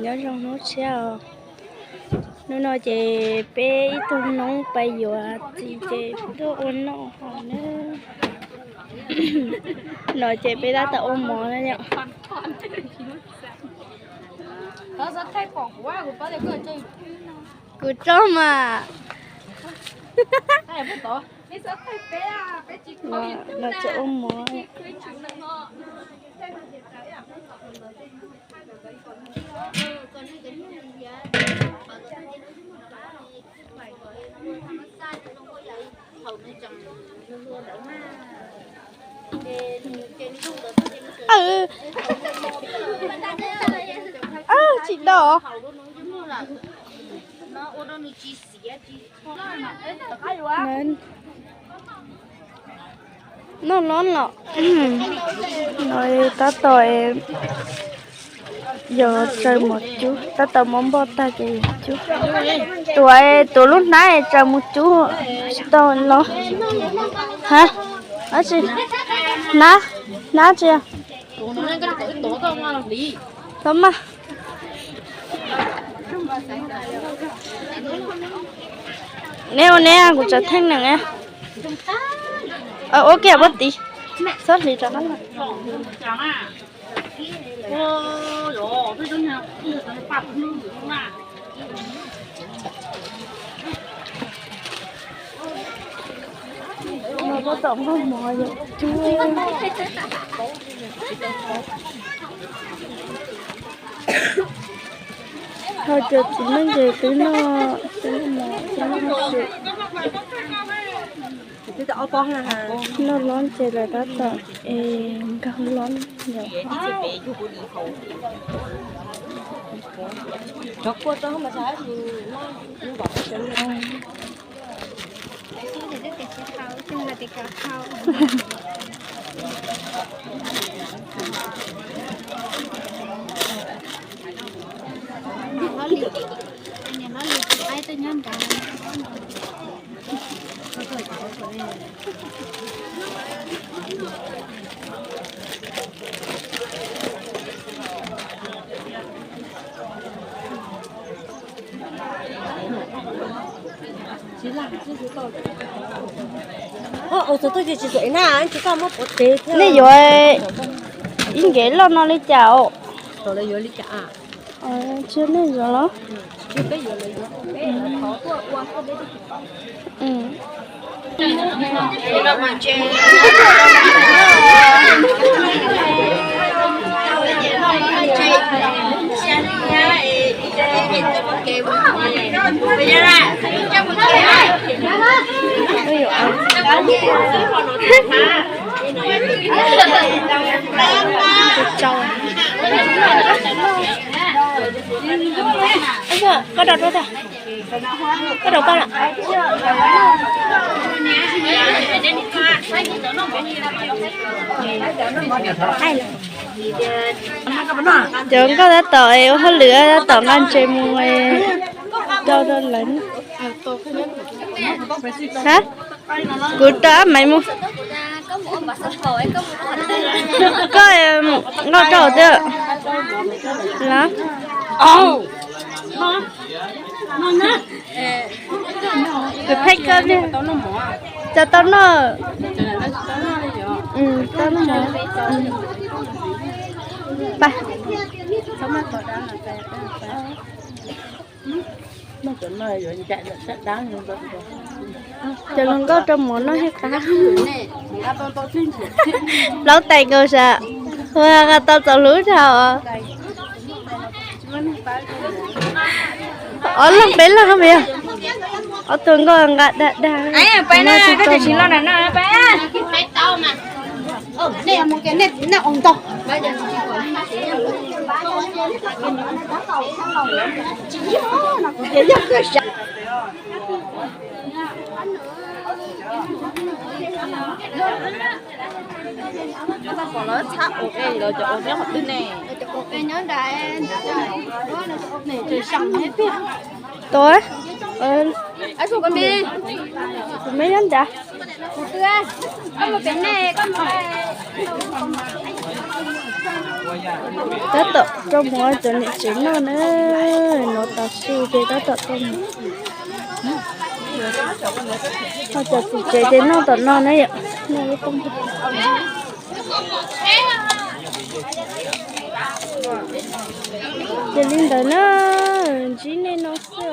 Nyob zoo hnub tshiab os. Hnub no ces peb ib tug noob pais yuav txiv ces tuaj ua noj hauv na. No ces peb tab tom ua mov na yom. Kuv tso mas. No tseem ua mov. Tsis do. Noj lob los no tab tom yog tsaws mov cub, tab tom mov npoj tag ces cub. Tuav, tuav lub hnab tsaws mus cub tsis tau los. Ha, dab tsi? Hnab, hnab tsi? Tau mas. Neb ua neb, kuv tsaws theej nees. Ua kiag pob tiv, txhob hliv rov qab los. No tab tom noj mov yom, cub. Ho cov txiv neej ces twb noj, twb noj mov, twb noj hauj sim. Noj lob ces lawv tab tom es nkaug lob yom. Nej yuav ib nkev loj no li cas os? Tsis nej yuav los? Koj rau koj lawm. Cov nkauj tab tom ua hauj lwm tab tom nqa ntses mus rau rau lawv. Ha, kuv rau ab maiv mus. Koj nkauj rau twb los. Kuv thaij koj li. Tau tau noj. Tau noj mov. Pais. Cov hluas nkauj rau mov noj thiaj qab. Plaub tais nkaus sam, ua nqa tau txaus hlub dhau os. Ob leeg peb leeg koj me, ob tug nkauj nqa dag dag. Tua, kuv me nyob nrad. Tab tom rau mus ua cov niam tsev noj na, nov tas su ces tab tom rau mus. Ho cov txiv tsev ces noj tom no na yom, noj lub pob ntseg. Ces li ntawd na, ntsib nej no xwb.